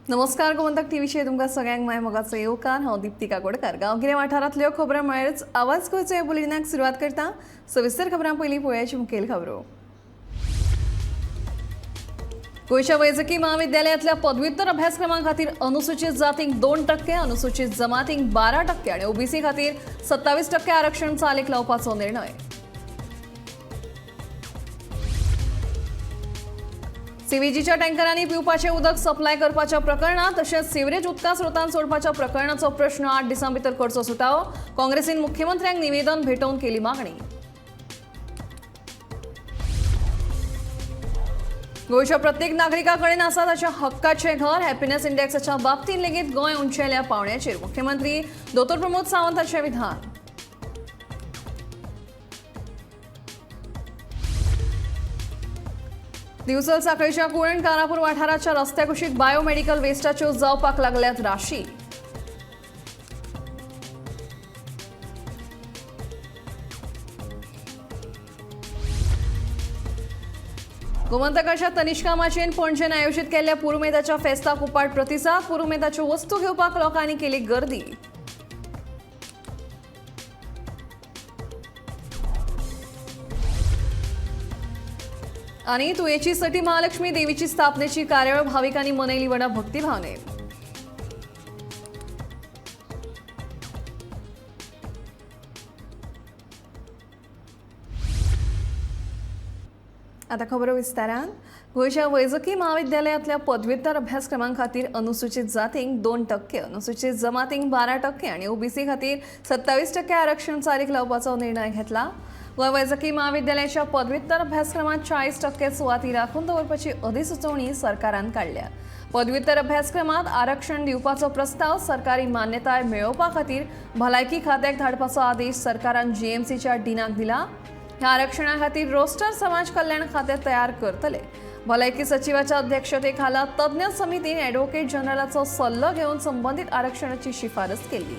नमस्कार, गोमंतक टीव्हीचेर तुमकां सगळ्यांक माय मोगाचो येवकार. हांव दीप्ती काकोडकार. गांवगिऱ्या वाठारांतल्यो खबरो म्हळ्यारच आवाज गोंयचो ह्या बुलेटिनाक सुरवात करता. सविस्तर खबरां पयलीं पळोवयाची मुखेल खबरो. गोंयच्या वैजकी महाविद्यालयांतल्या पदव्युत्तर अभ्यासक्रमा खातीर अनुसूचित जातींक 2%, अनुसूचित जमातींक 12% आनी ओबीसी खातीर 27% आरक्षण चालीक लावपाचो निर्णय. सीव्हीजीच्या टँकरांनी पिवपाचें उदक सप्लाय करपाच्या प्रकरणात तशेंच सिवरेज उदका स्रोतांत सोडपाच्या प्रकरणाचो प्रश्न 8 दिसां भितर करचो सुटावो. काँग्रेसीन मुख्यमंत्र्यांक निवेदन भेटोवन केली मागणी. गोंयच्या प्रत्येक नागरिका कडेन आसा ताच्या हक्काचें घर. हॅपीनेस इंडेक्साच्या बाबतींत लेगीत गोंय उंचेल्या पावंड्याचेर. मुख्यमंत्री दोतोर प्रमोद सावंत हाचें विधान. दिवचल साखळीच्या कुळण कारापूर वाठाराच्या रस्त्या कुशीक बायोमेडिकल वेस्टाच्यो जावपाक लागल्यात राशी. गोमंतकाच्या तनिष्का माचयेन पणजेन आयोजीत केल्ल्या पुरुमेदाच्या फेस्ताक उपाट प्रतिसाद. पुरुमेदाच्यो वस्तू घेवपाक लोकांनी केली गर्दी. आनी तुयेची सटी महालक्ष्मी देवीची स्थापनेची कार्यावळ भाविकांनी मनयली व्हडा भक्तिभावनेन. आता खबरो विस्तारान. गोंयच्या वैजकी महाविद्यालयांतल्या पदव्युत्तर अभ्यासक्रमा खातीर अनुसूचित जातींक 2%, अनुसूचित जमातींक 12% आनी ओबीसी खातीर 27% आरक्षण चालीक लावपाचो निर्णय घेतला. गोंय वैजकी महाविद्यालयाच्या पदव्युत्तर अभ्यासक्रमात 40% सुवाती राखून दवरपाची अधिसुचोवणी सरकारान काडल्या. पदव्युत्तर अभ्यासक्रमात आरक्षण दिवपाचो प्रस्ताव सरकारी मान्यताय मेळोवपा खातीर भलायकी खात्याक धाडपाचो आदेश सरकारान जीएमसीच्या डिनाक दिला. ह्या आरक्षणा खातीर रोस्टर समाज कल्याण खातें तयार करतले. भलायकी सचिवाच्या अध्यक्षतेखाला तज्ञ समितीन ॲडव्होकेट जनरलाचो सल्लो घेवन संबंदीत आरक्षणाची शिफारस केली.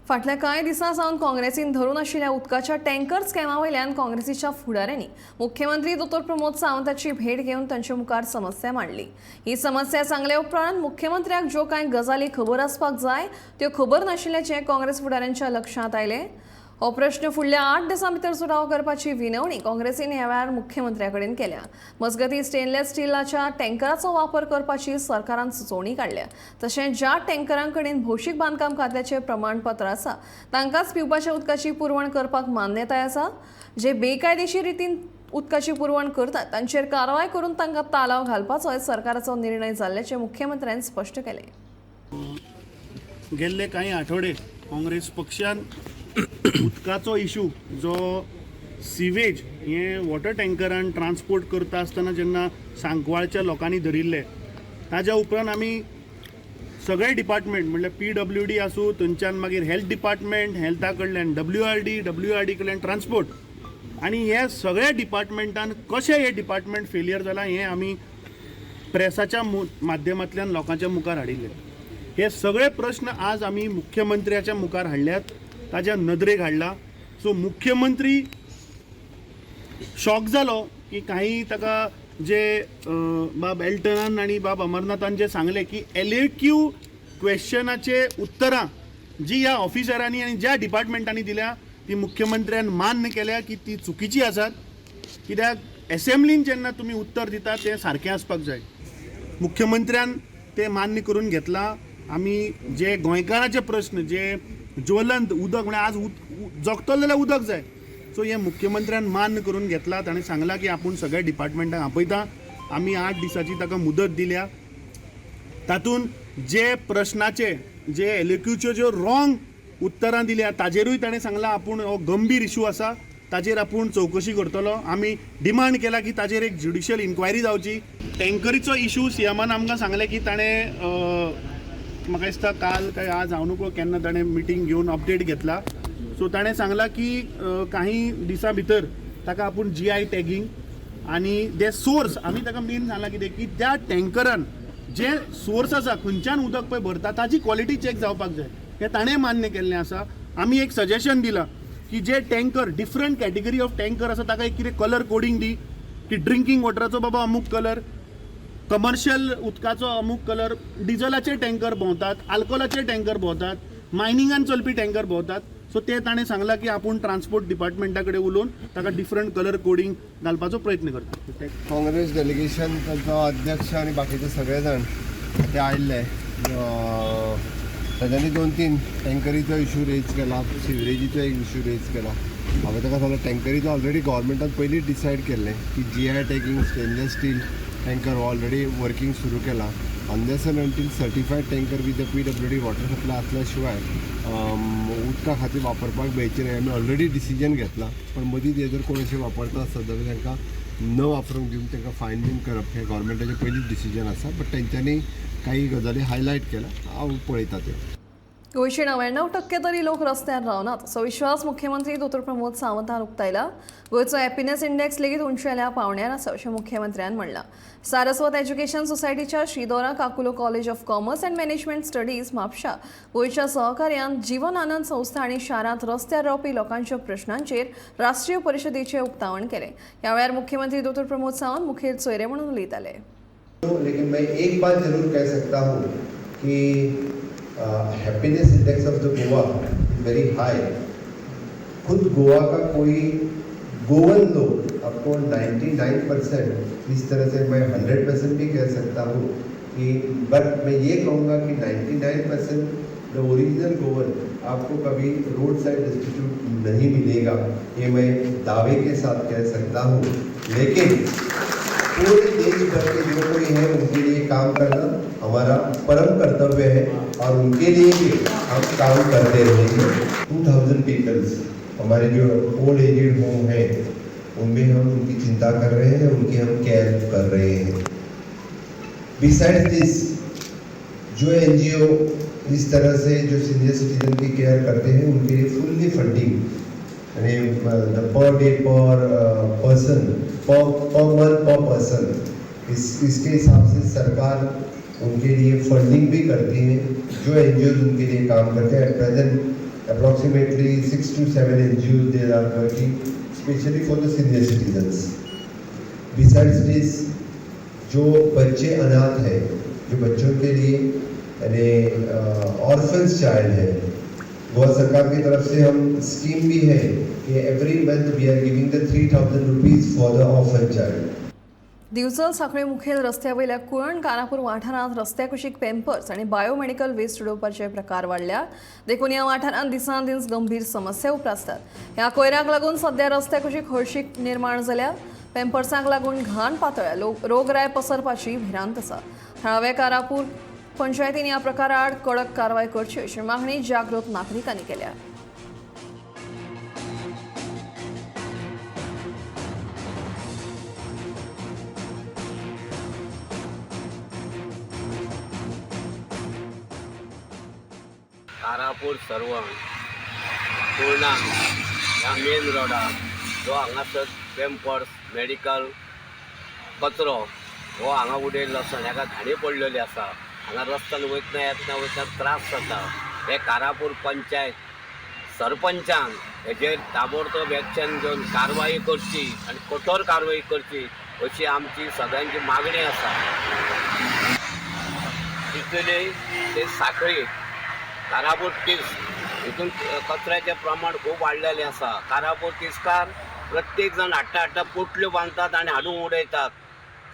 फाटल्या कांय दिसां सावन काँग्रेसीन धरून आशिल्ल्या उदकाच्या टँकर स्कॅमा वयल्यान काँग्रेसीच्या फुडाऱ्यांनी मुख्यमंत्री दोतोर प्रमोद सावंताची भेट घेवन तांचे मुखार समस्या मांडली. ही समस्या सांगल्या उपरांत मुख्यमंत्र्याक ज्यो कांय गजाली खबर आसपाक जाय त्यो खबर नाशिल्ल्याचें काँग्रेस फुडाऱ्यांच्या लक्षांत आयलें. हो प्रश्न फुडल्या 8 दिसां भितर सुटावो करपाची विनवणी काँग्रेसीन ह्या वेळार मुख्यमंत्र्या कडेन केल्या. मजगतीं, स्टेनलेस स्टिलाच्या टँकराचो वापर करपाची सरकारान सुचोवणी काडल्या. तशेंच ज्या टँकरां कडेन भौशीक बांदकाम खात्याचें प्रमाणपत्र आसा तांकांच पिवपाच्या उदकाची पुरवण करपाक मान्यताय आसा. जे बेकायदेशीर रितीन उदकाची पुरवण करतात तांचेर कारवाय करून तांकां तालाव घालपाचोय सरकाराचो निर्णय जाल्ल्याचें मुख्यमंत्र्यान स्पश्ट केलें. गेल्ले कांय आठवडे काँग्रेस पक्षान उदकाचो इशू जो सिवेज हे वॉटर टँकरान ट्रान्सपोर्ट करता आसतना जेन्ना सांकवाळच्या लोकांनी धरिल्ले ताज्या उपरांत आमी सगळे डिपार्टमेंट म्हणल्यार पीडब्ल्यूडी आसूं, थंयच्यान मागीर हेल्थ डिपार्टमेंट, हेल्था कडल्यान डब्ल्यूआरडी, डब्ल्यूआरडी कडल्यान ट्रान्सपोर्ट आनी हे सगळ्या डिपार्टमेंटान कशें हे डिपार्टमेंट फेलियर जालां हें आमी प्रेसाच्या माध्यमांतल्यान लोकांच्या मुखार हाडिल्ले. हे सगळे प्रश्न आज आमी मुख्यमंत्र्याच्या मुखार हाडल्यात, ताज्या नदरेक हाडला. सो मुख्यमंत्री शॉक जालो की काही ताका जे बाब एल्टनान आनी बाब अमरनाथान जे सांगलें की एलएक्यू क्वेश्चनाचे उत्तरां जी ह्या ऑफिसरांनी आनी ज्या डिपार्टमेंटांनी दिल्या ती मुख्यमंत्र्यान मान्य केल्या की ती चुकीची आसात. कित्याक एसेंब्लीन जेन्ना तुमी उत्तर दिता तें सारकें आसपाक जाय. मुख्यमंत्र्यान तें मान्य करून घेतलां. आमी जे गोंयकाराचे प्रश्न जे ज्वलंत उदक म्हळ्यार आज जगतलो जाल्यार उदक जाय. सो हें मुख्यमंत्र्यान मान्य करून घेतलां. ताणें सांगलां की आपूण सगळ्या डिपार्टमेंटांक आपयता. आमी 8 दिसांची ताका मुदत दिल्या. तातूंत जे प्रश्नाचे जे एलएक्यूच्यो ज्यो रॉंग उत्तरां दिल्या ताजेरूय ताणें सांगलां आपूण हो गंभीर इशू आसा ताजेर आपूण चवकशी करतलो. आमी डिमांड केला की ताजेर एक ज्युडिशियल इन्क्वायरी जावची. टँकरीचो इशू सीएमान आमकां सांगलें की ताणें म्हाका दिसता काल काय आज हांव नको केन्ना ताणें मिटींग घेवन अपडेट घेतला. सो ताणें सांगलां की काही दिसां भितर ताका आपूण जीआय टॅगींग आनी ते सोर्स आमी ताका मेन सांगलां कितें की त्या टँकरान जे सोर्स आसा खंयच्यान उदक पळय भरता ताजी क्वॉलिटी चॅक जावपाक जाय हें ताणें मान्य केल्लें आसा. आमी एक सजेशन दिलां की जे tanker different category of tanker आसा ताका एक कितें कलर कोडींग दी की ड्रिंकींग वॉटराचो बाबा अमूक कलर, कमर्शियल उदकाचो अमूक कलर, डिजलाचे टँकर भोंवतात, आल्कोलाचे टँकर भोंवतात, मायनिंगान चलपी टँकर भोंवतात. सो ते ताणें सांगलां की आपूण ट्रान्सपोर्ट डिपार्टमेंटा कडेन उलोवन ताका डिफरंट कलर कोडींग घालपाचो प्रयत्न करता. काँग्रेस डेलिगेशन तांचो अध्यक्ष आनी बाकीचे सगळे जाण ते आयिल्ले. तांच्यांनी दोन तीन टँकरीचो इशू रेज केला, सिवरेजीचो एक इशू रेज केला. हांवें ताका सांगलें टँकरीचो ऑलरेडी गव्हर्मेंटान पयलींच डिसायड केल्लें की GI tagging stainless steel tanker already working सुरू केला. Unless and until certified tanker with the PWD water supply आसल्या शिवाय उदका खातीर वापरपाक मेळचें न्हय. आमी ऑलरेडी डिसिजन घेतला, पण मदीं ते जर कोण अशें वापरता आसत जाल्यार तांकां न वापरूंक दिवन तांकां फायन बीन करप हें गव्हर्मेंटाचें पयलींच डिसिजन आसा. बट तेंच्यांनी काही गजाली हायलायट केल्या, हांव पळयता त्यो. गोंयचे 99% तरी लोक रस्त्यार रावनात असो विश्वास मुख्यमंत्री दोतोर प्रमोद सावंतान उक्तायला. गोंयचो हॅपिनेस इंडेक्स लेगीत उंचेल्या पावंड्यार आसा अशें मुख्यमंत्र्यान म्हणलां. सारस्वत एज्युकेशन सोसायटीच्या Shridora Kakulo college of commerce and management studies म्हापशा गोंयच्या सहकार्यान जीवन आनंद संस्था आनी शारांत रस्त्यार रावपी लोकांच्या प्रश्नांचेर राष्ट्रीय परिशदेचें उक्तावण केलें. ह्या वेळार मुख्यमंत्री दोतोर प्रमोद सावंत मुखेल सोयरे म्हणून उलयताले. लेकिन मैं एक बात जरूर कह सकता हूँ कि happiness index of the Goa is very high. खुद गोवा का कोई गोवन लोग आपको 99% इस तरह से मैं 100% भी कह सकता हूँ कि, बट मैं ये कहूँगा कि 99% the original Goan आपको कभी रोड साइड डिस्ट्रीब्यूट नहीं मिलेगा, ये मैं दावे के साथ कह सकता हूँ. लेकिन पूरे देश भर के जो कोई है उनके लिए काम करना हमारा परम कर्तव्य है और उनके लिए भी हम काम करते रहेंगे. 2000 पीपल्स हमारे जो ओल्ड एजेड होम है उनमें हम उनकी चिंता कर रहे हैं, उनकी हम केयर कर रहे हैं. बिसाइड्स this, जो एनजीओ इस तरह से जो सीनियर सिटीजन की केयर करते हैं उनके लिए फुल्ली फंडिंग, यानी the per day per person per month per person, इस इसके हिसाब से सरकार उनके लिए फंडिंग भी करती है जो एनजीओ उनके लिए काम करते हैं. At present approximately 6 to 7 NGO they are working specially for the senior citizens. Besides this, जो बच्चे अनाथ हैं, जो बच्चों के लिए यानी ऑर्फन्स चाइल्ड है, गोवा सरकार की तरफ से हम स्कीम भी है कि every month we are giving the 3000 rupees for the orphan child. Divchal Sanquelim मुखेल रस्त्या वयल्या कुळण कारापूर वाठारांत रस्त्या कुशीक पेम्पर्स आनी बायोमेडिकल वेस्ट उडोवपाचे प्रकार वाडल्या. देखून ह्या वाठारांत दिसान दीस गंभीर समस्या उप्रासतात. ह्या कोयराक लागून सध्या रस्त्या कुशीक हळशीक निर्माण जाल्या. पेम्पर्सांक लागून घाण पातळ्या लोक रोगराय पसरपाची भिरांत आसा. थळाव्या कारापूर पंचायतीन ह्या प्रकाराआड कडक कारवाय करची अशी मागणी जागृत नागरिकांनी केल्या. कारापूर सर्वण पूर्णा ह्या मेन रोडार जो हांगासर पेम्पर्स मेडिकल कचरो हो हांगा उडयल्लो आसा आनी हाका घाणी पडलेली आसा. हांगा रस्त्यान वयतना येतना वयतना त्रास जाता. हे कारापूर पंचायत सरपंचान हेजेर ताबडतोब एक्शन घेवन कारवाई करची आनी कठोर कारवाई करची अशी आमची सगळ्यांची मागणी आसा. तितले ते साखळी कारापूर तीस हितून कचऱ्याचें प्रमाण खूब वाडलेलें आसा. कारापूर तिस्कार प्रत्येक जाण हाडटा हाडटा पोटल्यो बांदतात आनी हाडून उडयतात.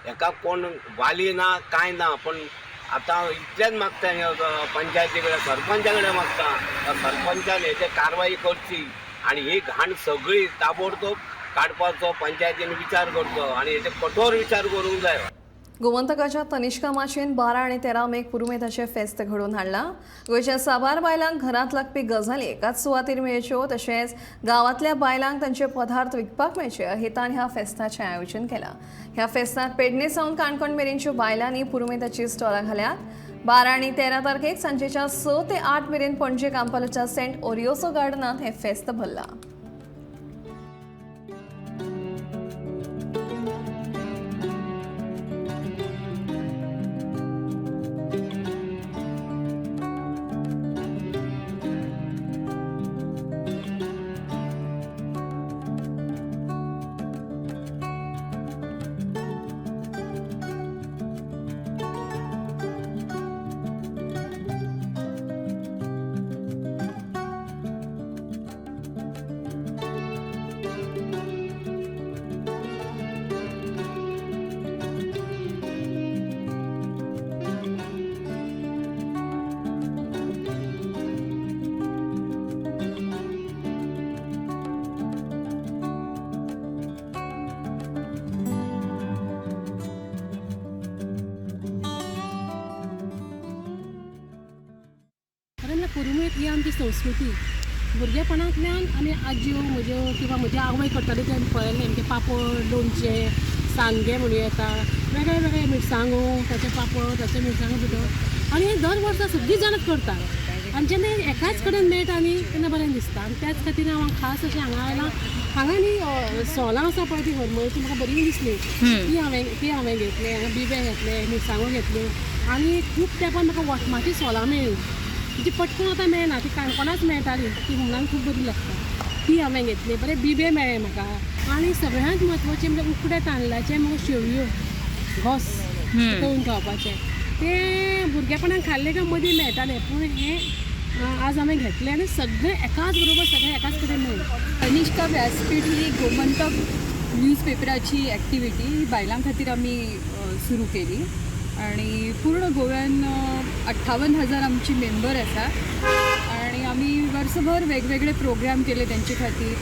हेका कोण वाली ना कांय ना, पूण आतां इतलेंच मागता पंचायती कडेन सरपंचा कडेन मागता, सरपंचान हेचेर कारवाई करची आनी ही घाण सगळी ताबडतोब काडपाचो पंचायतीन विचार करचो आनी हेचेर कठोर विचार करूंक जाय. गोमंतकाच्या तनिष्का माचयेन 12 आनी 13 मेक पुरुमेताचें फेस्त घडोवन हाडलां. गोंयच्या साबार बायलांक घरांत लागपी गजाली एकाच सुवातेर मेळच्यो तशेंच गांवांतल्या बायलांक तांचे पदार्थ विकपाक मेळचे हेतान ह्या फेस्ताचें आयोजन केलां. ह्या फेस्तांत पेडणे सावन काणकोण मेरेनच्यो बायलांनी पुरुमेताची स्टॉलां घाल्यात. 12 आनी 13 तारखेक सांजेच्या 6 ते 8 मेरेन पणजे कांपालाच्या सेंट ओरियोसो गार्डनांत हें फेस्त भरलां. पुरुमेंत ही आमची संस्कृती. भुरगेपणांतल्यान आमी आजयो म्हज्यो किंवा म्हजी आवय करताली तें आमी पळयलें. आमचे पापड, लोणचें, सांडगे म्हणूं येता, वेगळे वेगळे मिरसांगो, ताचे पापड, ताचे मिरसांगो भितर. आनी हें दर वर्सा सगळीं जाणां करतात आनी जेन्ना एकाच कडेन मेळटा न्ही तेन्ना बरें दिसता. आनी त्याच खातीर हांव खास अशें हांगा आयलां. हांगा न्ही सोलां आसा पळय ती हरमळची म्हाका बरी दिसली, ती हांवें घेतले, हांगा बिबे घेतले, मिरसांगो घेतल्यो. आनी खूब तेंपान म्हाका वटमाची सोलां मेळ्ळी, जी पटकन आतां मेळना, ती काणकोणाच मेळटाली, ती हुमणान खूब बरी लागता, ती हांवें घेतली. बरे बिबे मेळ्ळे म्हाका. आनी सगळ्यांत म्हत्वाचें म्हणजे उकड्या तांदळाचे म्हाका शेवयो घोस तळून खावपाचे, ते भुरगेपणान खाल्ले काय मदीं मेळटाले, पूण हें आज हांवें घेतलें आनी सगळें एकाच बरोबर सगळें एकाच कडेन मेळ्ळें. कनिष्का व्यासपीठ ही गोमंतक न्यूजपेपराची ॲक्टिविटी ही बायलां खातीर आमी सुरू केली आणि पूर्ण गोव्यान 58,000 आमची मेंबर आसा आणि आमी वर्सभर वेगवेगळे प्रोग्राम केले त्यांचे खातीर.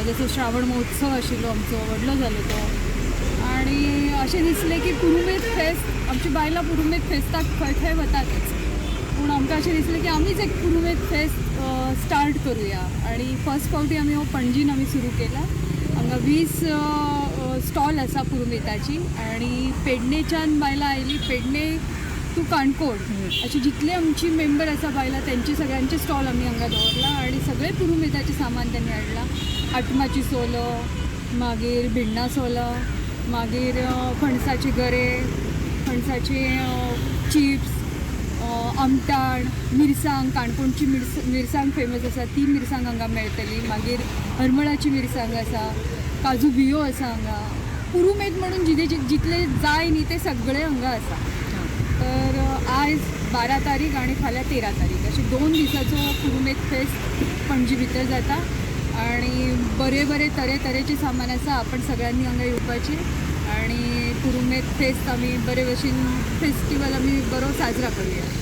जसो श्रावण महोत्सव आशिल्लो आमचो व्हडलो जालो तो. आणि अशें दिसलें की पुरुमेंत फेस्त आमची बायलां पुरुमेंत फेस्ताक खंय खंय वतातच, पूण आमकां अशें दिसलें की आमीच एक पुरुमेंत फेस्त स्टार्ट करूया. आणि फर्स्ट फावटी आमी हो पणजीन आमी सुरू केला. हांगा 20 स्टॉल आसा पुरुमेंताची आणि पेडणेच्यान बायलां आयली, पेडणे टू काणकोण अशी जितले आमची मेंबर आसा बायलां त्यांचे सगळ्यांचे स्टॉल आमी हांगा दवरला आणि सगळे पुरुमेंताचें सामान त्यांनी हाडलां. आटमाची सोलो, मागीर भिण्णां सोलो, मागीर फणसाचे गरे, फणसाचे चिप्स, आमटाण, मिरसांग, काणकोणची मिरसांग फेमस आसा ती मिरसांग हांगा मेळटली. मागीर हरमळाची मिरसांग आसा, काजू बियो आसा हांगा. पुरुमेंत म्हणून जितले जाय न्ही ते सगळे हांगा आसा. तर आयज 12 तारीख आनी फाल्यां 13 तारीख अशे 2 दिसाचो पुरुमेंत फेस्त पणजी भितर जाता आणि बरे बरे तरेतरेचे सामान आसा. आपण सगळ्यांनी हांगा येवपाचें आणि पुरुमेंत फेस्त आमी बरे भशेन फेस्टिवल आमी बरो साजरा करूया.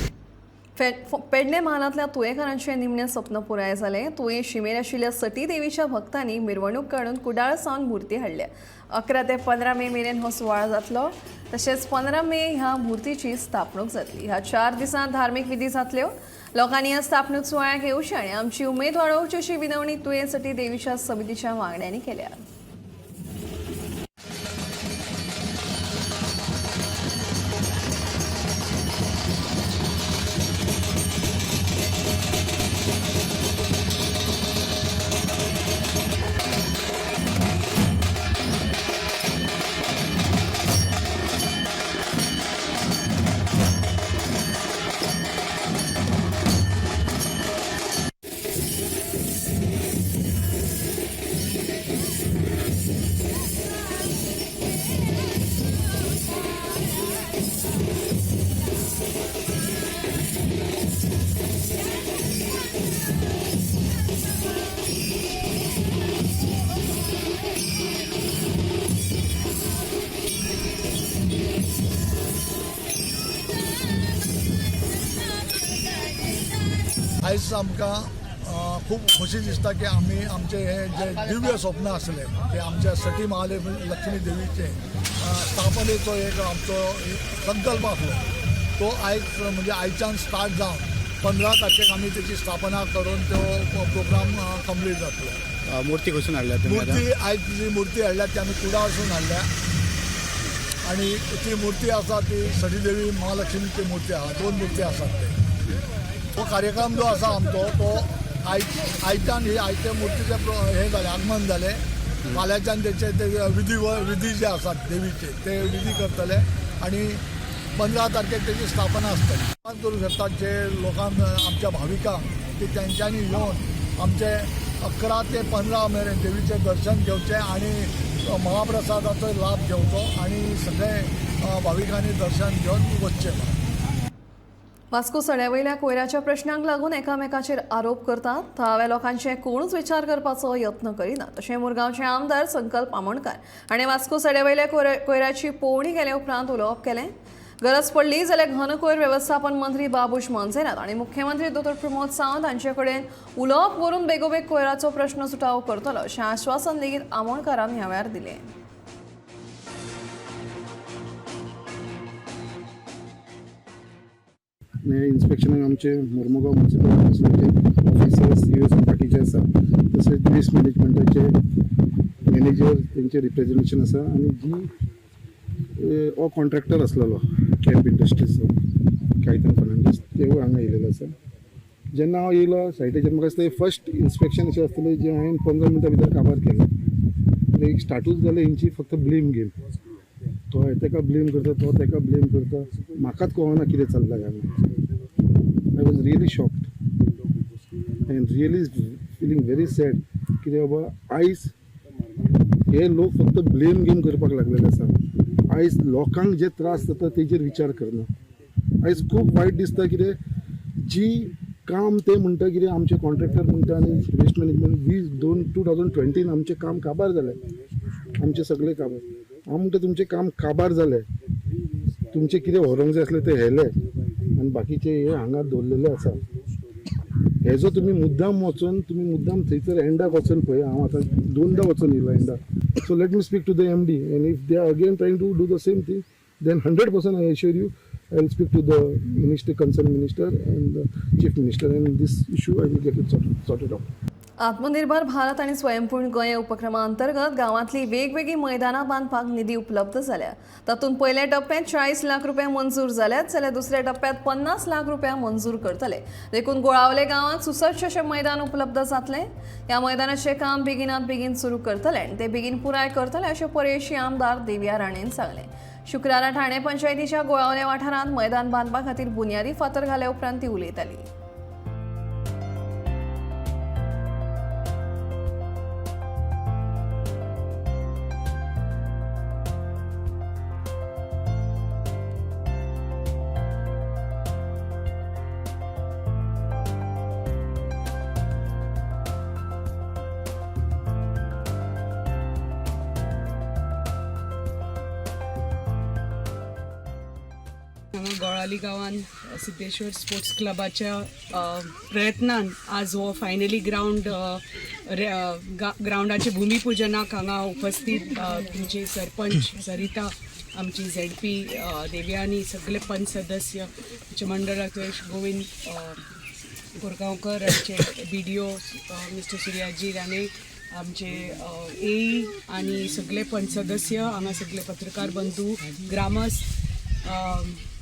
पेडणे म्हालांतल्या तुयेंकारांचें निमणें सपन पुराय जालें. तुयें शिमेर आशिल्ल्या सती देवीच्या भक्तांनी मिरवणूक काडून कुडाळ सावन मूर्ती हाडल्या. 11 ते 15 मे मेरेन हो सुवाळो जातलो. तशेंच 15 मे ह्या मूर्तीची स्थापणूक जातली. ह्या 4 दिसांत धार्मीक विधी जातल्यो. लोकांनी ह्या स्थापणूक सुवाळ्याक येवचें आनी आमची उमेद वाडोवची अशी विनवणी तुयें सती देवीच्या समितीच्या वांगड्यांनी केल्या. आयज आमकां खूब खोशी दिसता की आमी आमचे हे जे दिव्य स्वप्न आसलें की आमच्या सती महालक्ष्मी देवीचे स्थापनेचो एक आमचो संकल्प आसलो तो आयज म्हणजे आयच्यान स्टार्ट जावन 15 तारखेक आमी तेची स्थापना करून तो प्रोग्राम कंप्लीट जातलो. मूर्ती खंयसून हाडल्या तुमी? मूर्ती आयज जी मूर्ती हाडल्या ती आमी कुडाळसून हाडल्या आनी ती मूर्ती आसा ती सती देवी महालक्ष्मीची मूर्ती आसा. 2 मूर्ती आसात. ते हो कार्यक्रम जो आसा आमचो तो आयच्यान ही आयचे मूर्तीचें हें जालें, आगमन जालें. फाल्यांच्यान तेचे ते विधी जे आसात देवीचे ते विधी करतले आनी 15 तारखेक तेची स्थापना आसतली. करूं शकतात जे लोकांक आमच्या भाविकांक की तेंच्यांनी येवन आमचे 11 ते 15 मेरेन देवीचें दर्शन घेवचें आनी महाप्रसादाचो लाभ घेवचो आनी सगळे भाविकांनी दर्शन घेवन वचचें. वास्को सड्यावयल्या कोयराच्या प्रश्नांक लागून एकामेकाचेर आरोप करतात. थळाव्या लोकांचे कोणूच विचार करपाचो यत्न करिनात अशें मुरगांवचे आमदार संकल्प आमोणकार हाणें वास्को सड्यावयल्या कोयराची पळोवणी केले उपरांत उलोवप केलें. गरज पडली जाल्यार घन कोयर वेवस्थापन मंत्री बाबूश मोन्सेरात आनी मुख्यमंत्री दोतोर प्रमोद सावंत हांचे कडेन उलोवप करून बेगोबेग कोयराचो प्रश्न सुटावो करतलो अशें आश्वासन लेगीत आमोणकारान ह्या वेळार दिलें. आनी इन्स्पेक्शनाक आमचे मोर्मुगांव म्युनिसिपल कावन्सिलाचे ऑफिसर्स सीओ बाकीचे आसा, तशेंच वेस्ट मॅनेजमेंटाचे मॅनेजर तेंचे रिप्रेझेंटेशन आसा आनी जी हो कॉन्ट्रॅक्टर आसलेलो कॅम्प इंडस्ट्रीजचो कायतन फर्नांडीस तेवूय हांगा येयलेलो आसा. जेन्ना हांव येयलो सायटीचेर म्हाका दिसता फर्स्ट इन्स्पेक्शन अशें आसतलें जें हांवें 15 मिनटां भितर काबार केलें. एक स्टार्टूच जालें हेंची फक्त ब्लेम गेम, तो तेका ब्लेम करता, तो तेका ब्लेम करता, म्हाकाच कळना कितें चल्लां काय म्हणून. I was really shocked and really feeling very sad कितें बाबा आयज हे लोक फक्त ब्लेम गेम करपाक लागलेले आसा. आयज लोकांक जे त्रास जाता तेजेर विचार करना. आयज खूब वायट दिसता कितें जी काम ते म्हणटा कितें आमचे कॉन्ट्रॅक्टर म्हणटा आनी वेस्ट मॅनेजमेंट 20 2020 आमचें काम काबार जालें, आमचें सगळें काबार. हांव म्हणटा तुमचें काम काबार जालें, तुमचें कितें व्हरोंक जाय आसलें तें हेलें आनी बाकीचें हें हांगा दवरलेलें आसा. हेजो तुमी मुद्दाम वचून तुमी मुद्दाम थंयसर एंडाक वचून पळय. हांव आतां दोनदां वचून येयलो एंडाक. So let me speak to the MD and if they are again trying to do the same thing then 100% I assure you I will speak to the minister, concern minister and the chief minister and this issue I will get it sorted out. आत्मनिर्भर भारत आणि स्वयंपूर्ण गोंय उपक्रमा अंतर्गत गांवांतली वेगवेगळी मैदानां बांदपाक निधी उपलब्ध जाल्या. तातूंत पयल्या टप्प्यात 40 लाख रुपया मंजूर जाल्यात, जाल्यार दुसऱ्या टप्प्यात 50 लाख रुपया मंजूर करतले. देखून गोळावले गांवांत सुसज्ज अशें मैदान उपलब्ध जातलें. ह्या मैदानाचें काम बेगिनात बेगीन सुरू करतले आनी ते बेगीन पुराय करतले अशें पर्येशी आमदार देविया राणेन सांगलें. शुक्रारा ठाणे पंचायतीच्या गोळावले वाठारांत मैदान बांदपा खातीर बुन्यादी फातर घाल्या उपरांत ती उलयताली. हांगा गोळाली गांवान सिद्धेश्वर स्पोर्ट्स क्लबाच्या प्रयत्नान आज हो फायनली ग्रावंड ग्रावंडाचे भुमिपुजनाक हांगा उपस्थित तुमचे सरपंच सरिता, आमची झेडपी देवयानी, सगळे पंच सदस्य, आमचे मंडळ अध्यक्ष गोविंद कोरगांवकर, आमचे BDO mister Suryaji Rane, आमचे ए आनी सगळे पंच सदस्य, हांगा सगळे पत्रकार बंधू, ग्रामस्थ,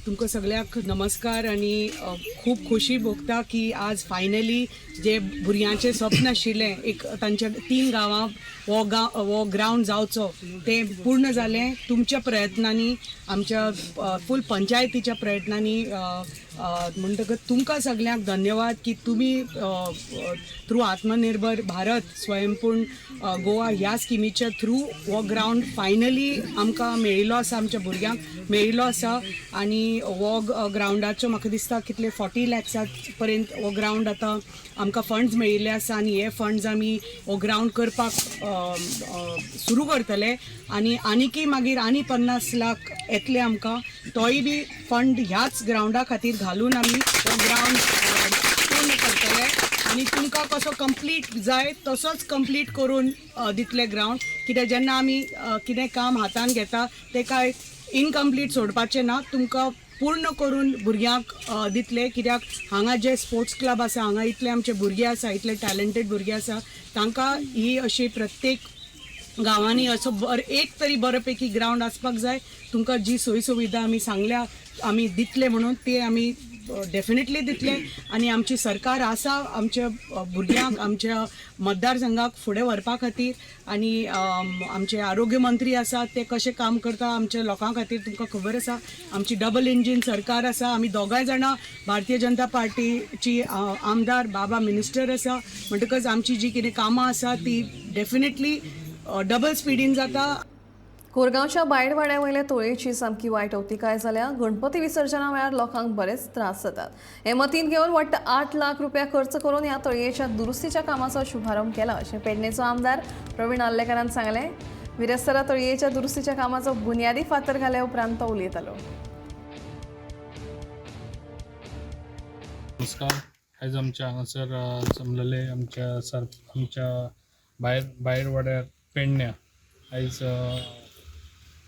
तुमकां सगळ्यांक नमस्कार. आनी खूब खोशी भोगता की आज फायनली जे भुरग्यांचें स्वप्न आशिल्लें एक तांच्या 3 गांवां हो गांव हो ग्रावंड जावचो तें पूर्ण जालें तुमच्या प्रयत्नांनी, आमच्या फूल पंचायतीच्या प्रयत्नांनी. म्हणटकच तुमकां सगळ्यांक धन्यवाद की तुमी थ्रू आत्मनिर्भर भारत स्वयंपूर्ण गोवा ह्या स्किमीच्या थ्रू हो ग्रावंड फायनली आमकां मेळिल्लो आसा, आमच्या भुरग्यांक मेळिल्लो आसा. आनी हो ग्रावंडाचो म्हाका दिसता कितले 40 लॅक्सा पर्यंत हो ग्रावंड आतां आमकां फंड्स मेळिल्ले आसा आनी हे फंड्स आमी हो ग्रावंड करपाक सुरू करतले. आनी आनीकय मागीर आनी 50 लाख येतले आमकां, तोय बी फंड ह्याच ग्रावंडा खातीर घालून आमी हो ग्रावंड पूर्ण करतले. आनी तुमकां कसो कंप्लीट जाय तसोच कंप्लीट करून दितले ग्रावंड. कित्याक जेन्ना आमी कितें काम हातान घेता तें कांय इनकम्प्लीट सोडपाचें ना, तुमकां पूर्ण करून भुरग्यांक दितले. कित्याक हांगा जे स्पोर्ट्स क्लब आसा, हांगा इतले आमचे भुरगे आसा, इतले टॅलंटेड भुरगे आसा, तांकां ही अशी प्रत्येक गांवांनी असो एक तरी बरो पैकी ग्रावंड आसपाक जाय. तुमकां जी सोयी सुविधा आमी सांगल्या आमी दितले म्हणून ते आमी डेफिनेटली दितले. आनी आमची सरकार आसा आमच्या भुरग्यांक आमच्या मतदारसंघाक फुडें व्हरपा खातीर. आनी आमचे आरोग्य मंत्री आसा ते कशें काम करता आमच्या लोकां खातीर तुमकां खबर आसा. आमची डबल इंजीन सरकार आसा, आमी दोगांय जाणां भारतीय जनता पार्टीची आमदार बाबा मिनिस्टर आसा, म्हणटकच आमची जी कितें कामां आसा ती डेफिनेटली डबल स्पिडीन जाता. कोरगांवच्या बायडवाड्या वयल्या तोळयेची सामकी वायट अवतिकाय जाल्या. गणपती विसर्जना वेळार लोकांक बरेच त्रास जातात. हे मतींत घेवन वट्ट 8 लाख रुपया खर्च करून ह्या तळयेच्या दुरुस्तीच्या कामाचो शुभारंभ केला अशें पेडणेचो आमदार प्रवीण आर्लेकारान सांगलें. बिरेस्तारा तळयेच्या दुरुस्तीच्या कामाचो बुन्यादी फातर घाल्या उपरांत तो उलयतालो. नमस्कार. आयज आमच्या हांगासर जमलेले आमच्या आमच्या भायर वाड्यार पेडण्या आयज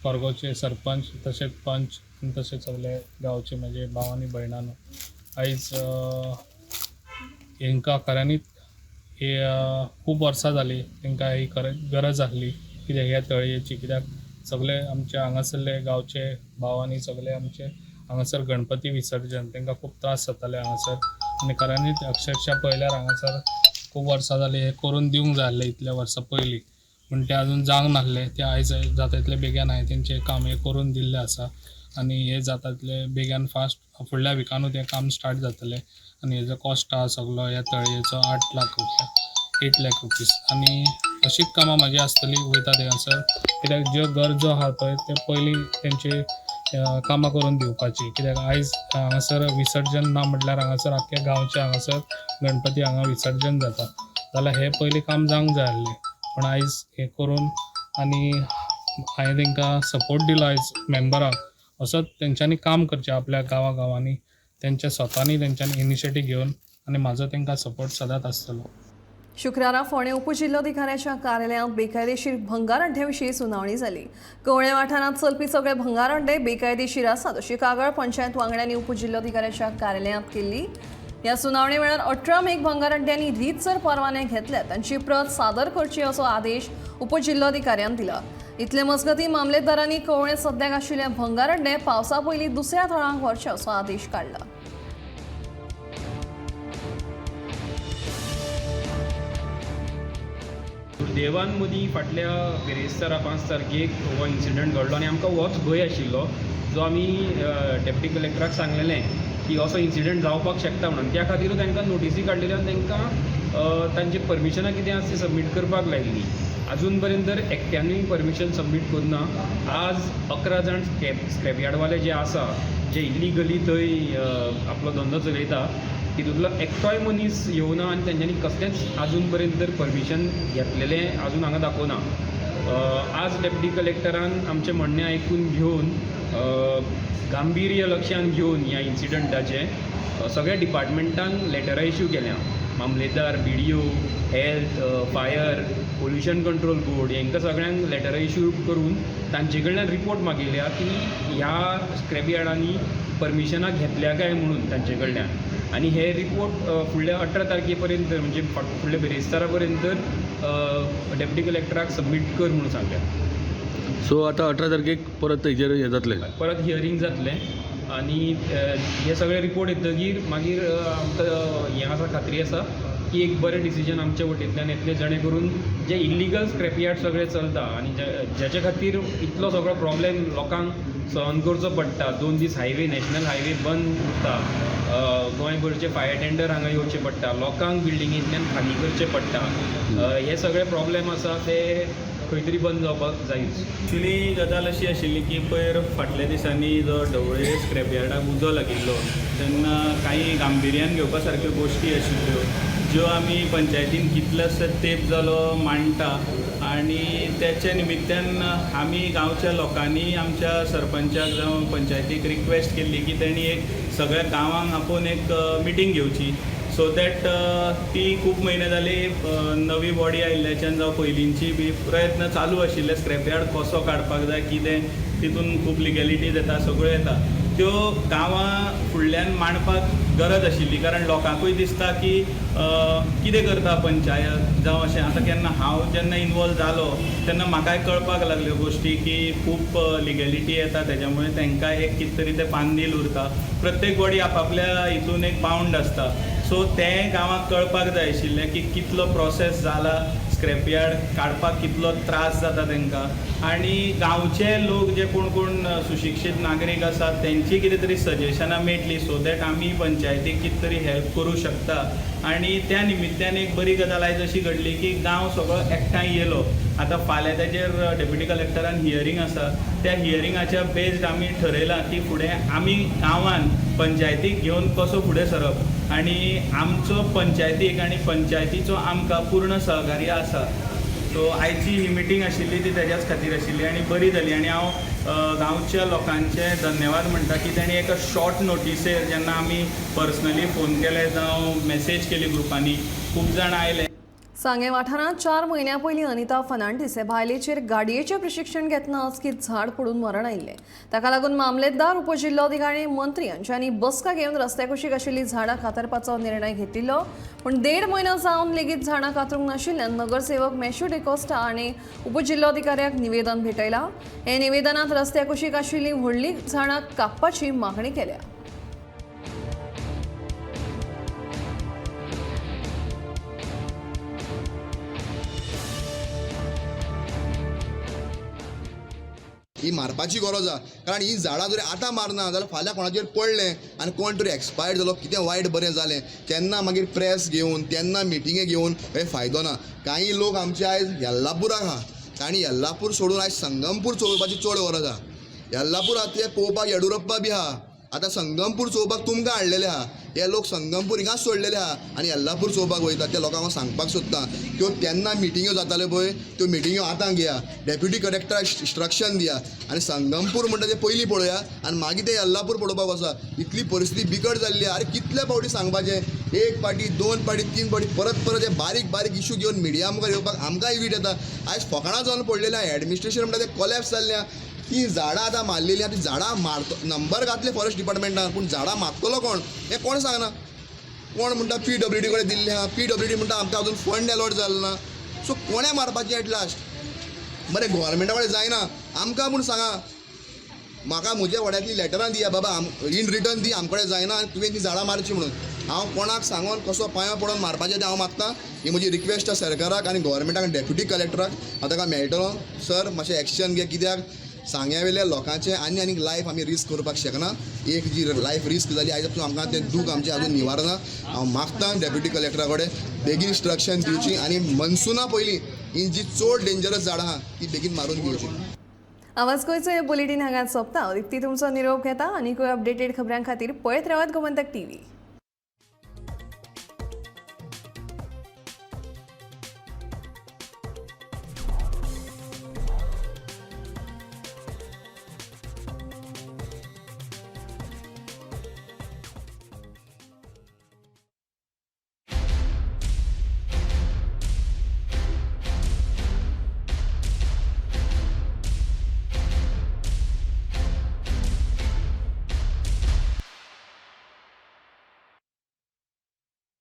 कोरगांवचे सरपंच तशेंच पंच आनी तशेंच सगळे गांवचे म्हजे भाव आनी भयणांनो, आयज हेंकां खऱ्यांनीच हे खूब वर्सां जालीं तांकां ही गरज आसली कित्याक ह्या तळयेची. कित्याक सगळे आमच्या हांगासरले गांवचे भावांनी सगळे आमचे हांगासर गणपती विसर्जन तांकां खूब त्रास जाताले हांगासर. आनी खऱ्यांनीच अक्षरशा पळयल्यार हांगासर खूब वर्सां जालीं हें करून दिवंक जाय आसलें इतल्या वर्सां पयलीं, पूण तें आजून जावंक नासलें. तें आयज जाता तितले बेगीन हांवें तेंचें काम हें करून दिल्लें आसा आनी हें जाता तितले बेगीन फास्ट फुडल्या विकानूच हें काम स्टार्ट जातलें. आनी हेजो कॉस्ट आहा सगलो ह्या तळयेचो 8 लाख रुपया, 8 लाख रुपीज. आनी अशीच कामां म्हाजी आसतली वयता थंयसर, कित्याक ज्यो गरजो आहा पळय ते पयलीं तेंची कामां करून दिवपाची. कित्याक आयज हांगासर विसर्जन ना म्हटल्यार हांगासर आख्ख्या गांवचें हांगासर गणपती हांगा विसर्जन जाता, जाल्यार हें पयलीं काम जावंक जाय आसलें. पूण आयज हें करून आनी हांवें तांकां सपोर्ट दिलो आयज मेम्बरांक, असोच तेंच्यांनी काम करचें आपल्या गांवा गांवांनी, तेंच्या स्वतानी तेंच्यांनी इनिशिएटीव घेवन, आनी म्हाजो तांकां सपोर्ट सदांच आसतलो. शुक्रारा फोंडें उपजिल्लोधिकाऱ्याच्या कार्यालयांत बेकायदेशीर भंगार अड्ड्याविशीं सुनावणी जाली. कवळें वाठारांत चलपी सगळे भंगार अड्डे बेकायदेशीर आसात अशी कागाळ पंचायत वांगड्यांनी उपजिल्लोधिकाऱ्याच्या कार्यालयांत केल्ली. ह्या सुनावणे वेळार 18 मेक भंगार अड्ड्यांनी रीतसर परवाने घेतले, तांची प्रत सादर करची असो आदेश उपजिल्लोधिकाऱ्यान दिला. इतले मजगतीं मामलेदारांनी कवळें सद्याक आशिल्ले भंगार अड्डे पावसा पयलीं दुसऱ्या थळांक व्हरचे असो आदेश काडला. दुर्देवान मदीं फाटल्या बिरेस्तारा 5 तारखेक हो इन्सिडंट घडलो आनी आमकां होच भंय आशिल्लो जो आमी डेप्युटी कलेक्टराक सांगलेलें की असो इन्सिडंट जावपाक शकता म्हणून. त्या खातीरूच तांकां नोटिसी काडलेल्यो आनी तांकां तांची परमिशनां कितें आसा ती सबमीट करपाक लायिल्ली. आजून पर्यंत तर एकट्यानूय परमिशन सबमीट करुना. आज 11 जाण स्क्रॅप यार्डवाले जे आसा, जे इलिगली थंय आपलो धंदो चलयता, तितूंतलो एकटोय मनीस येवना आनी तेंच्यांनी कसलेंच आजून पर्यंत तर परमिशन घेतलेलें आजून हांगा दाखोवना. आज डेप्युटी कलेक्टरान आमचें म्हणणें आयकून घेवन गांभीर्य लक्षान घेवन ह्या इन्सिडंटाचें सगळ्या डिपार्टमेंटांक लेटरां इश्यू केल्या. मामलेदार, BDO, health, fire, pollution control board हांकां सगळ्यांक लेटरां इश्यू करून तांचे कडल्यान रिपोर्ट मागयल्या की ह्या स्क्रॅप यार्डांनी परमिशनां घेतल्या काय म्हणून तांचे कडल्यान. आनी हे रिपोर्ट फुडल्या 18 तारखे पर्यंत म्हणजे फुडल्या बिरेस्तारा पर्यंत डेप्युटी कलेक्टराक सबमीट कर म्हणून सांगल्या. सो आतां 18 तारखेक परत हेजेर हें जातलें, परत हियरींग जातलें आनी हे सगळे रिपोर्ट येतगीर मागीर आमकां हें आसा, खात्री आसा की एक बरें डिसिजन आमच्या वटेंतल्यान येतलें, जेणे करून जे इल्लिगल स्क्रॅप यार्ड सगळे चलता आनी ज्याच्या खातीर इतलो सगळो प्रॉब्लेम लोकांक सहन करचो पडटा. 2 दीस हायवे, नॅशनल हायवे बंद उरता, गोंयभरचे फायर टेंडर हांगा येवचे पडटा, लोकांक बिल्डिंगेंतल्यान खाली करचें पडटा. हे सगळे प्रॉब्लेम आसा ते खंय तरी बंद जावपाक जायूच. एक्चुली गजाल अशी आशिल्ली की पयर फाटल्या दिसांनी जो ढवळे स्क्रॅप यार्डाक उजो लागिल्लो तेन्ना कांय गांभिर्यान घेवपा सारक्यो गोश्टी आशिल्ल्यो ज्यो आमी पंचायतीन कितलोसो तेंप जालो मांडटा आनी त्याच्या निमित्त्यान आमी गांवच्या लोकांनी आमच्या सरपंचाक जावं पंचायतीक रिक्वेस्ट केल्ली की तेणी एक सगळ्या गांवांक आपोवन एक मिटींग घेवची, सो that ती खूब म्हयने जाली नवी बॉडी आयिल्ल्याच्यान जावं पयलींची बी प्रयत्न चालू आशिल्ले स्क्रॅप यार्ड कसो काडपाक जाय, कितें तितून खूब लिगॅलिटीज येता, सगळ्यो येता, त्यो गांवां फुडल्यान मांडपाक गरज आशिल्ली. कारण लोकांकूय दिसता की कितें करता पंचायत जावं अशें. आतां केन्ना हांव जेन्ना इनवॉल्व जालो तेन्ना म्हाकाय कळपाक लागल्यो गोश्टी की खूब लिगॅलिटी येता, तेज्या मुळे तांकां एक कितें तरी तें पांदील उरता, प्रत्येक बॉडी आपापल्या हितून एक बावंड आसता. सो तें गांवाक कळपाक जाय आशिल्लें की कितलो प्रोसेस जाला, स्क्रॅप यार्ड काडपाक कितलो त्रास जाता तांकां, आनी गांवचे लोक जे कोण कोण सुशिक्षीत नागरीक आसात तेंची कितें तरी सजेशनां मेळटली, सो that आमी पंचायतीक कितें तरी हेल्प करूं शकता. आनी त्या निमित्त्यान एक बरी गजाल आयज अशी घडली की गांव सगळो एकठांय येयलो. आतां फाल्यां ताजेर डेप्युटी कलेक्टरान हियरींग आसा, त्या हियरिंगाच्या बेज्ड आमी ठरयलां की फुडें आमी गांवान पंचायतीक घेवन कसो फुडें सरप आनी आमचो पंचायतीक आनी पंचायतीचो आमकां पूर्ण सहकार्य आसा. सो आयची ही मिटींग आशिल्ली ती तेज्याच खातीर आशिल्ली आनी बरी जाली. आनी हांव गांवच्या लोकांचे धन्यवाद म्हणटा की तांणी एका शॉर्ट नोटीसेर जेन्ना आमी पर्सनली फोन केले जावं मॅसेज केली ग्रुपांनी, खूब जाण आयले. सांगें वाठारांत 4 म्हयन्यां पयलीं अनिता फर्नांडीस हे बायलेचेर गाडयेचें प्रशिक्षण घेतना अचकीत झाड पडून मरण आयिल्लें. ताका लागून मामलेदार, उपजिल्लोधिकारी, मंत्री हांच्यांनी बसका घेवन रस्त्या कुशीक आशिल्लीं झाडां कातरपाचो निर्णय घेतिल्लो. पूण 1.5 म्हयनो जावन लेगीत झाडां कातरूंक नाशिल्ल्यान नगरसेवक मॅश्यू डिकोस्टा हांणी उपजिल्लोधिकाऱ्याक निवेदन भेटयलां. हे निवेदनांत रस्त्या कुशीक आशिल्लीं व्हडलीं झाडां कापपाची मागणी केल्या. ही मारपाची गरज आहा, कारण ही झाडां जर आतां मारना जाल्यार फाल्यां कोणाचेर पडलें आनी कोण तरी एक्सपायर्ड जालो, कितें वायट बरें जालें तेन्ना मागीर प्रेस घेवन तेन्ना मिटिंगे घेवन हे फायदो ना. कांय लोक आमचे आयज येल्लापुराक आहा, तांणी येल्लापूर सोडून आयज संगमपूर चलोवपाची चड गरज आहा. येल्लापूर आतां ते पळोवपाक येडियुरप्पा बी आहा, आतां संगमपूर चोवपाक तुमकां हाडलेले आहा. हे लोक संगमपूर हिंगाच सोडलेले आहा आनी येल्लापूर चोवपाक वयता. त्या लोकांक हांव सांगपाक सोदता, त्यो तेन्ना मिटिंग्यो जाताल्यो पळय त्यो मिटिंग्यो आतां घेया, डेप्युटी कलेक्टराक इन्स्ट्रक्शन दिया आनी संगमपूर म्हणटा तें पयलीं पळोवया आनी मागीर तें येल्लापूर पळोवपाक वचा. इतली परिस्थिती बिकट जाल्ली आहा. अरे कितले फावटी सांगपाचें, 1 फावटी 2 फावटी 3 फावटी परत परत हे बारीक बारीक इशू घेवन मिडिया मुखार येवपाक आमकांय वीट येता. आयज फकाणां जावन पडलेलें आहा, एडमिनिस्ट्रेशन म्हणटा तें कोलॅप्स जाल्लें आहा. ती झाडां आतां मारलेली आहा, ती झाडां मारतो नंबर घातले फॉरेस्ट डिपार्टमेंटान, पूण झाडां मारतलो कोण हें कोण सांगना. कोण म्हणटा PWD कडेन दिल्लें आहा, PWD म्हणटा आमकां अजून फंड एलॉट जालो ना. सो कोणें मारपाचें एट लास्ट? बरें गोवोरमेंटा कडेन जायना, आमकां म्हूण सांगा, म्हाका म्हज्या वाड्यांतली लेटरां दिया बाबा, इन रिटर्न दी, आमचे कडेन जायना आनी तुवें ती झाडां मारची म्हणून. हांव कोणाक सांगोन कसो पांयां पडोन मारपाचें तें हांव मागता. ही म्हजी रिक्वेस्ट आसा सरकाराक आनी गोवोरमेंटाक आनी डेप्युटी कलेक्टराक. हांव ताका मेळटलो, सर मातशें एक्शन घे, कित्याक सांग्या वयल्या लोकांचें आनी आनीक लायफ आमी रिस्क करपाक शकना. एक जी लायफ रिस्क जाली आयज पसून आमकां तें दूख आमचें अजून निवारना. हांव मागता डेप्युटी कलेक्टरा कडेन बेगीन इन्स्ट्रक्शन दिवची आनी मनसुना पयलीं ही जी चड डेंजरस झाडां आहा ती बेगीन मारून घेवची. आवाज गोंयचो हे बुलेटीन हांगाच सोंपता. दीप्ती तुमचो निरोप घेता. आनीकूय अपडेटेड खबरां खातीर पळयत रावात गोमंतक टीव्ही.